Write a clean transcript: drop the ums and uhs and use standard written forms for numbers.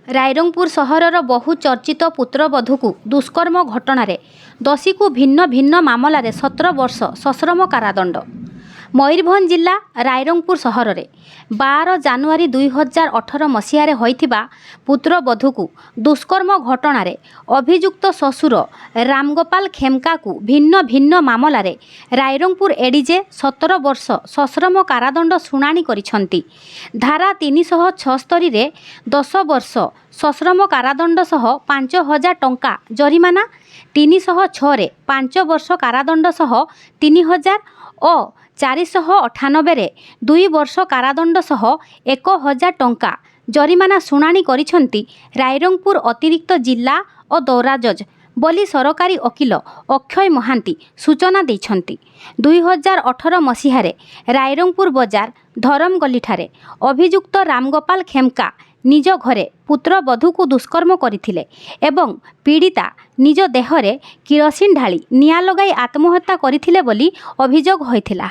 ରାଇରଙ୍ଗପୁର ସହରର ବହୁ ଚର୍ଚ୍ଚିତ ପୁତ୍ରବଧୂକୁ ଦୁଷ୍କର୍ମ ଘଟଣାରେ ଦୋଷୀକୁ ଭିନ୍ନ ଭିନ୍ନ ମାମଲାରେ 17 ବର୍ଷ ସଶ୍ରମ କାରାଦଣ୍ଡ। ମୟୂରଭଞ୍ଜ ଜିଲ୍ଲା ରାଇରଙ୍ଗପୁର ସହରରେ 12 ଜାନୁଆରୀ 2018 ମସିହାରେ ହୋଇଥିବା ପୁତ୍ରବଧୂକୁ ଦୁଷ୍କର୍ମ ଘଟଣାରେ ଅଭିଯୁକ୍ତ ଶ୍ୱଶୁର ରାମଗୋପାଳ ଖେମକାକୁ ଭିନ୍ନ ଭିନ୍ନ ମାମଲାରେ ରାଇରଙ୍ଗପୁର ଏଡିଜେ 17 ବର୍ଷ ସଶ୍ରମ କାରାଦଣ୍ଡ ଶୁଣାଣି କରିଛନ୍ତି। ଧାରା 376ରେ 10 ବର୍ଷ ସଶ୍ରମ କାରାଦଣ୍ଡ ସହ 5000 ଟଙ୍କା ଜରିମାନା, 306ରେ 5 ବର୍ଷ କାରାଦଣ୍ଡ ସହ 3000 ଓ 498ରେ 2 ବର୍ଷ କାରାଦଣ୍ଡ ସହ 1000 ଟଙ୍କା ଜରିମାନା ଶୁଣାଣି କରିଛନ୍ତି ରାଇରଙ୍ଗପୁର ଅତିରିକ୍ତ ଜିଲ୍ଲା ଓ ଦୌରା ଜଜ୍ ବୋଲି ସରକାରୀ ଓକିଲ ଅକ୍ଷୟ ମହାନ୍ତି ସୂଚନା ଦେଇଛନ୍ତି। 2018 ମସିହାରେ ରାଇରଙ୍ଗପୁର ବଜାର ଧରମଗଲିଠାରେ ଅଭିଯୁକ୍ତ ରାମଗୋପାଳ ଖେମକା ନିଜ ଘରେ ପୁତ୍ରବଧୂକୁ ଦୁଷ୍କର୍ମ କରିଥିଲେ ଏବଂ ପୀଡ଼ିତା ନିଜ ଦେହରେ କିରୋସିନ ଢାଳି ନିଆଁ ଲଗାଇ ଆତ୍ମହତ୍ୟା କରିଥିଲେ ବୋଲି ଅଭିଯୋଗ ହୋଇଥିଲା।